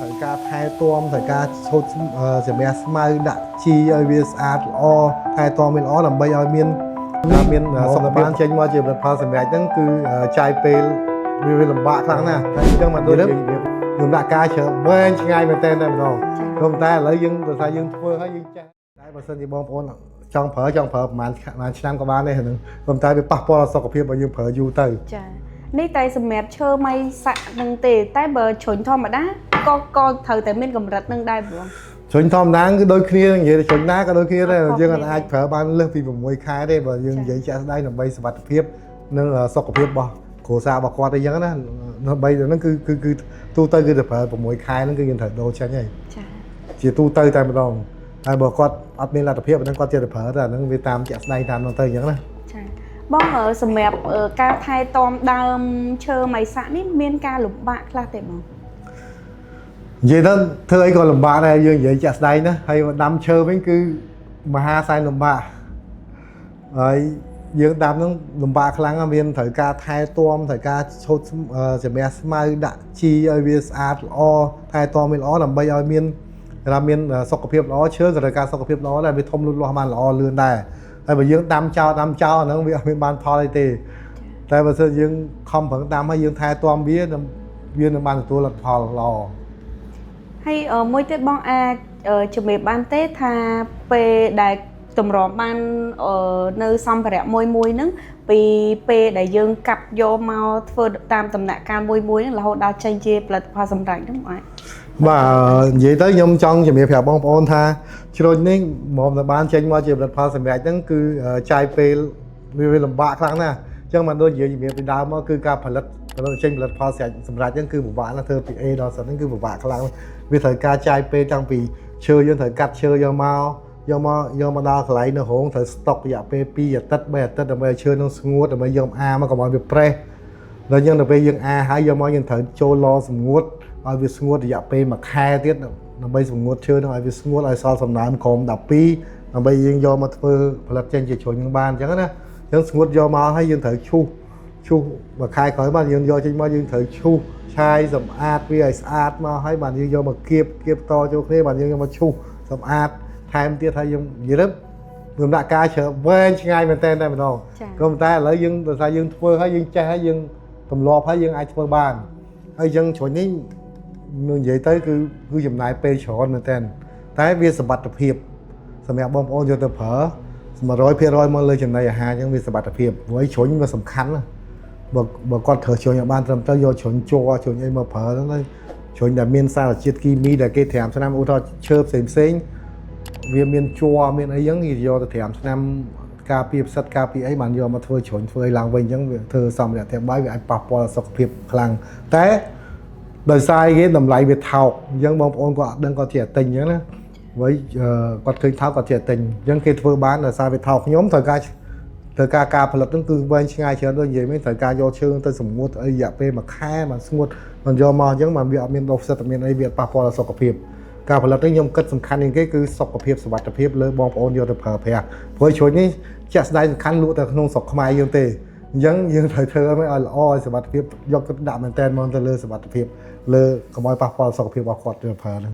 ត្រូវការថែទាំត្រូវការឈូតសម្រាប់ស្មៅដាក់ជីឲ្យវាស្អាតល្អថែទាំវាល្អដើម្បីឲ្យមានមានសុខភាពចេញមកជាផលិតផលសម្រាប់ហ្នឹងគឺចាយពេលវាលំបាកខ្លាំងណាស់ហើយអញ្ចឹងមកដូចខ្ញុំដាក់ការច្រើនវែងឆ្ងាយមែនតើតែម្ដងក៏តែឥឡូវយើងដោយសារយើងធ្វើហើយយើងចេះតែបើសិនជាបងប្អូនចង់ប្រើចង់ប្រើប្រហែលប្រហែលឆ្នាំក៏បានដែរហ្នឹងប៉ុន្តែវាប៉ះពាល់ដល់សុខភាពបើយើងប្រើយូរទៅ ចានេះតែសម្រាប់ឈើម៉ៃសាក់នឹងទេតែបើជ្រុញធម្មតាក៏ក៏ត្រូវតែមានកម្រិតនឹងដែរបង ជ្រុញធម្មតាគឺដូចគ្នានិយាយទៅជ្រុញណាក៏ដូចគ្នាដែរ អត់ខុស យើង គ្នា អាចប្រើបានលើសពី6ខែទេបើយើង ចា៎ និយាយជាក់ស្ដែងដើម្បីសុវត្ថិភាពនិងសុខភាពរបស់គ្រួសាររបស់គាត់អីចឹងណាដើម្បីហ្នឹងគឺគឺគឺទូទៅគឺតែប្រើ6ខែហ្នឹងគឺយើងត្រូវដូរចេញហើយ ចា ជាទូទៅតែម្ដងហើយបើគាត់អត់មានលទ្ធភាពអាហ្នឹងគាត់ចេះតែប្រើតែអាហ្នឹងវាតាមជាក់ស្ដែងតាមនោះទៅអញ្ចឹងណា ចាបងសម្រាប់ការថែទាំដើមឈើម៉ៃសាក់នេះមានការលំបាកខ្លះទេបង និយាយទៅធ្វើអីក៏លំបាកដែរយើងនិយាយជាក់ស្ដែងណាហើយដាំឈើវិញគឺមហាសែនលំបាកហើយយើងដាំហ្នឹងលំបាកខ្លាំងណាស់មានត្រូវការថែទាំត្រូវការឈូតសម្រាប់ស្មៅដាក់ជីឲ្យវាស្អាតល្អថែទាំវាល្អដើម្បីឲ្យមានថាមានសុខភាពល្អឈើក៏ត្រូវការសុខភាពល្អដែរវាធំលូតលាស់បានល្អលឿនដែរហើយបើយើងដាំចោលដាំចោលអាហ្នឹងវាអត់មានបានផលអីទេតែបើសិនយើងខំប្រឹងដាំហើយយើងថែទាំវានឹងវានឹងបានទទួលលទ្ធផលល្អ ហើយមួយទៀតបងអាចជំរាបបានទេថាពេលដែលតម្រាំបាននៅសម្ភារៈមួយមួយហ្នឹងពីពេលដែលយើងកាប់យកមកធ្វើតាមដំណាក់កាលមួយមួយហ្នឹងរហូតដល់ចេញជាផលិតផលសម្រេចហ្នឹងបងអាច បាទនិយាយទៅខ្ញុំចង់ជំរាបប្រាប់បងប្អូនថាជ្រុញនេះមកតែបានចេញមកជាផលិតផលសម្រាប់ហ្នឹងគឺចាយពេលវាលំបាកខ្លាំងណាស់អញ្ចឹងមិនដូចនិយាយជំរាបពីដើមមកគឺការផលិតផលិតចេញផលិតផលសម្រាប់ហ្នឹងគឺពិបាកណាស់ធ្វើពី A ដល់ Z ហ្នឹងគឺពិបាកខ្លាំងវាត្រូវការចាយពេលតាំងពីឈើយើងត្រូវកាត់ឈើយកមកយកមកយកមកដល់កន្លែងនៅរោងត្រូវស្តុករយៈពេល2អាទិត្យ3អាទិត្យដើម្បីឲ្យឈើនឹងស្ងួតដើម្បីយកអាមកកុំឲ្យវាប្រេះដល់យើងដល់ពេលយើងអាហើយយកមកយើងត្រូវចូលឡសម្ងួតឲ្យវាស្ងួតរយៈពេល1ខែទៀតដើម្បីសម្ងួតឈើនឹងឲ្យវាស្ងួតឲ្យសល់សំណើមក្រោម12ដើម្បីយើងយកមកធ្វើផលិតចេញជាជ្រុញនឹងបានអញ្ចឹងណាអញ្ចឹងស្ងួតយកមកហើយយើងត្រូវឈូសឈូសមួយខែក្រោយមកយើងយកចេញមកយើងត្រូវឈូសឆាយសម្អាតវាឲ្យស្អាតមកហើយបានយើងយកមកគៀបគៀបតចូលគ្នាបានយើងយកមកឈូសសម្អាតថែមទៀតហើយយើងនិយាយទៅខ្ញុំដាក់ការច្រើនវែងឆ្ងាយមែនតើតែម្ដង ចា៎ ក៏ប៉ុន្តែឥឡូវយើងដោយសារយើងធ្វើហើយយើងចេះហើយយើងទម្លាប់ហើយយើងអាចធ្វើបានហើយយើងជ្រុញនេះនឹងនិយាយទៅគឺគឺចំណាយពេលច្រើនមែនតើតែវាសុវត្ថិភាពសម្រាប់បងប្អូនយកទៅប្រើ100%មកលើចំណីអាហារអញ្ចឹងវាសុវត្ថិភាពព្រោះឯជ្រុញវាសំខាន់ណាស់បើបើគាត់ត្រូវជ្រុញឲ្យបានត្រឹមត្រូវយកជ្រុញជ័រជ្រុញអីមកប្រើហ្នឹងទៅជ្រុញដែលមានសារជាតិគីមីដែលគេត្រាំថ្នាំឧទាហរណ៍ឈើផ្សេងផ្សេងៗ វាមានជ័រមានអីចឹងគេយកទៅត្រាំថ្នាំការពារផ្សិតការពារអីបានយកមកធ្វើជ្រុញធ្វើអីឡើងវិញចឹងវាធ្វើសម្ភារៈផ្ទះបាយវាអាចប៉ះពាល់ដល់សុខភាពខ្លាំងតែដោយសារអីគេតម្លៃវាថោកអញ្ចឹងបងប្អូនគាត់អត់ដឹងគាត់ជាទិញអញ្ចឹងណាព្រោះគាត់ឃើញថោកគាត់ជាទិញអញ្ចឹងគេធ្វើបានដោយសារវាថោកខ្ញុំត្រូវការត្រូវការការផលិតហ្នឹងគឺវែងឆ្ងាយច្រើនដូចនិយាយមិញត្រូវការយកឈើទៅសម្ងួតអីរយៈពេលមួយខែបានស្ងួតបានយកមកអញ្ចឹងបានវាអត់មានដុះផ្សិតអត់មានអីវាអត់ប៉ះពាល់ដល់សុខភាព ការផលិតនេះខ្ញុំគិតសំខាន់ជាងគេគឺសុខភាពសុវត្ថិភាពលើបងប្អូនយកទៅប្រើប្រាស់ព្រោះជ្រុញនេះជាក់ស្ដែងសំខាន់លក់តែក្នុងស្រុកខ្មែរយើងទេអញ្ចឹងយើងត្រូវធ្វើឲ្យល្អឲ្យសុវត្ថិភាពយកទៅដាក់មែនតើមកទៅលើសុវត្ថិភាពលើកុំឲ្យប៉ះពាល់សុខភាពរបស់គាត់ទៅប្រើហ្នឹង។